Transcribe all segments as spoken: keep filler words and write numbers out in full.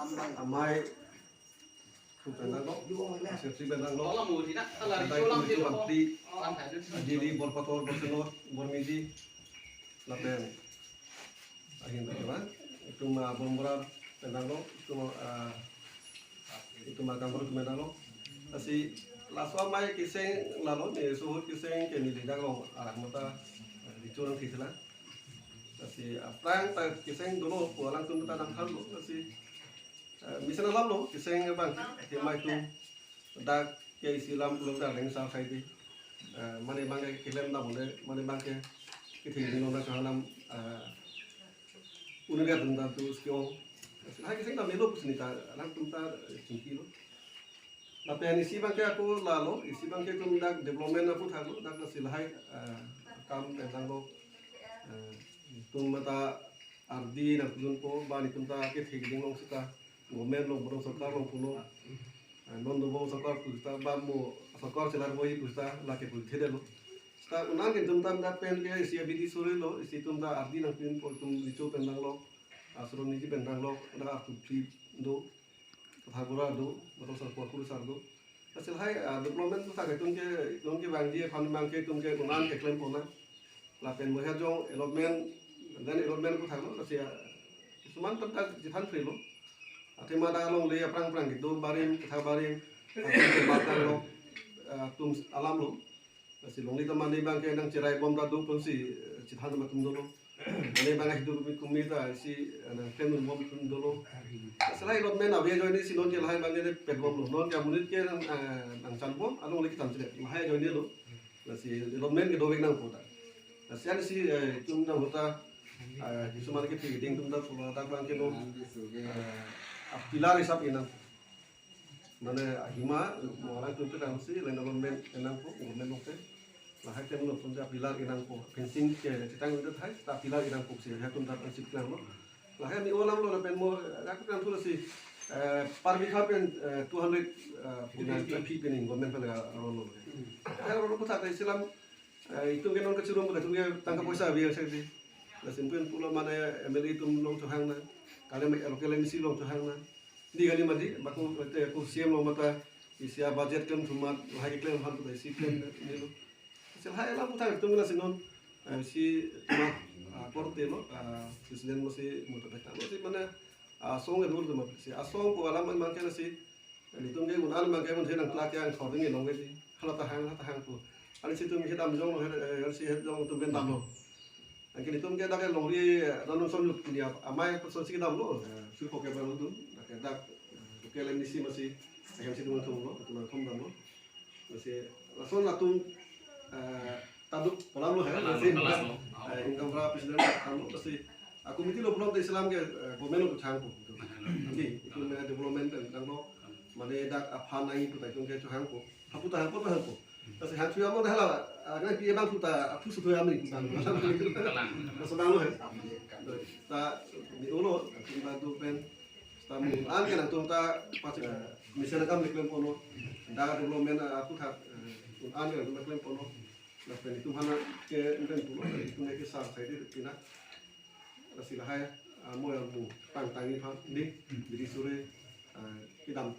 Amei pu pen danglo, secretary pen danglo, Tala mo di na, tala ri kadai cholang committee di lo. Bantri, Tala mo di. Ajili, Borpator, Borsenot, Bormidi, lapen ahin pen ba, itum, ah, Bormora pen danglo, itum, ah, itum, ah, Kangbura pen danglo. Lasi laso amei keseng lalo, ne suhut keseng ke neli dak along arah mata, ah, dichorang thisila. Lasi aphrang ta keseng dolo pu alangtum ta nangthanlo. Lasi, eh, mesen alam lo, keseng abang, athema itum dak ke isi alam pulo ta reng sa sai di. Eh, mane abang ke kelem dam le, mane abang ke kethek ding lo na chang nam, eh, unega tum ta tu skill. Lasi hai keseng ta melo pusi neli ta alangtum ta, eh, chingkilo. Lapen isi abang ke ako lalo, isi abang ke itum dak development aputhak lo, dak lasi lahai, eh, kam pen danglo, eh, itum mata ardi nangpudunpo, ba netum ta kethek ding along seta, government along, bodong sorkar along pulo, eh, non dobom sorkar pu seta, ba mo sorkar chelar boi pu seta, lake pu thedetlo. Seta un-an ke itum ta dak pen ke isi abidi sore lo, isi itum ta ardi nangpudunpo, itum Licho pen danglo, Asron Niji pen danglo, dak Artu Phli do, Kathar Bura do, Batal Sar Porkur Sar do. Lasi lahai, ah, development aputhak itum ke, itum kevangji aphan abang ke itum ke un-an ke klempo na. Lapen mo ha jong allotment, land allotment aputhak lo, lasi, ah, kisuman tangka chethan free lo. Athema dak alongle aphrang aphrang kedo barim, ketha barim, atum ke batang lo, ah, atum alam lo. Lasi longle ta mane abang ke nangcherai bom ta do pensi, eh, chethan atum dolo. Mane abang hidu kumi kumi ta isi, eh, nangklem bom atum dolo. Lasi lahai allotment ave ajoine si non ke lahai abang ke pet bom lo. Non ke amonit ke nang, eh, nangchan bom, alongle ketan chile. Lahai ajoine lo. Lasi allotment ke dovek nangpo ta. Lasi ansi, eh, itum nang hota, eh, kisuman kethek ding atum ta pulo dak abang ke lo, eh, a pillar hisap enang. Mane ahima, mo alangtum penang si, land allotment enangpo, government along pen. Lahai klem lo pun ta pillar enangpo, fencing ke chetang udah hai, ta pillar enangpo si, ha atum ta ansip klem lo. Lahai ni olam lo lapen mo, aku kan tu si, eh, per bigha pen, eh, two hundred, eh, pina, two fifty pi pen government pen aro lo. Aro lo puthak isi alam, eh, itum ke non kachirum puthak itum ke tangka poisa ave saksi. Lasi pen pulo mane M L A atum along chohang na, kali local M C along chohang na. Di kali mati, bako te ko C M along mata isi a budget klem thumat, lahai keklem aphan puta isi klem ni lo. Lasi lahai alam puthak itum lasi non, eh, si tuma, ah, korte lo, ah, president mo si muta beta lo si mane, ah, asong edur tuma si asong pu alam abang ke lasi, netum ke un-an abang ke mun henang klak yang thor ding long ke si. Hala tahang, hala tahang pu. Ansi itum kedam jong lo, eh, ansi het jong atum pen damlo. Anke netum ke dak ke longri, eh, non son lut punya amei person si kedam lo. Eh, sul ko ke baru tu, dak ke dak, eh, ke lem nisi masih, ayam si dungan thong lo, atum thong damlo. Masih, lason atum, eh, taduk kolam lo hai, kalam, masih, kalam lo. Eh, ingkang pra president damlo, masih, aku miti lo belum Islam ke, eh, government lo chohangpo. Nanti, itu mana development kan, damlo, mana dak aphan nai itu, itu ke chohangpo. Hapu tahangpo, tahangpo. Lasi hangthu amo dah la, ah, ngai pi abang thu ta, aphu suthu ami thu ta. Kalang. Masih abang lo hai. Ta, ni ulo, ta tu pen, ta mo un-an ke nangtum ta, pas, eh, mesen akam le klem pono. Dak development, ah, aputhak, eh, un-an ke nangtum klem pono. Lapen itum aphan ke pen pulo, itum ke sar sai di pina. Lasi lahai, ah, mo yang mo pangtang iphan di, bidi sore, ah, kedam,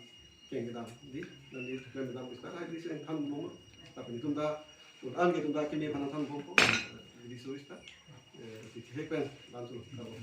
keng kedam di, dan di klem kedam bisa lahai di sering than mo. Tapi itum ta, un-an ke itum ta keme aphan than bom po, bidi sore ta, eh, si hek pen, langsung, kalau.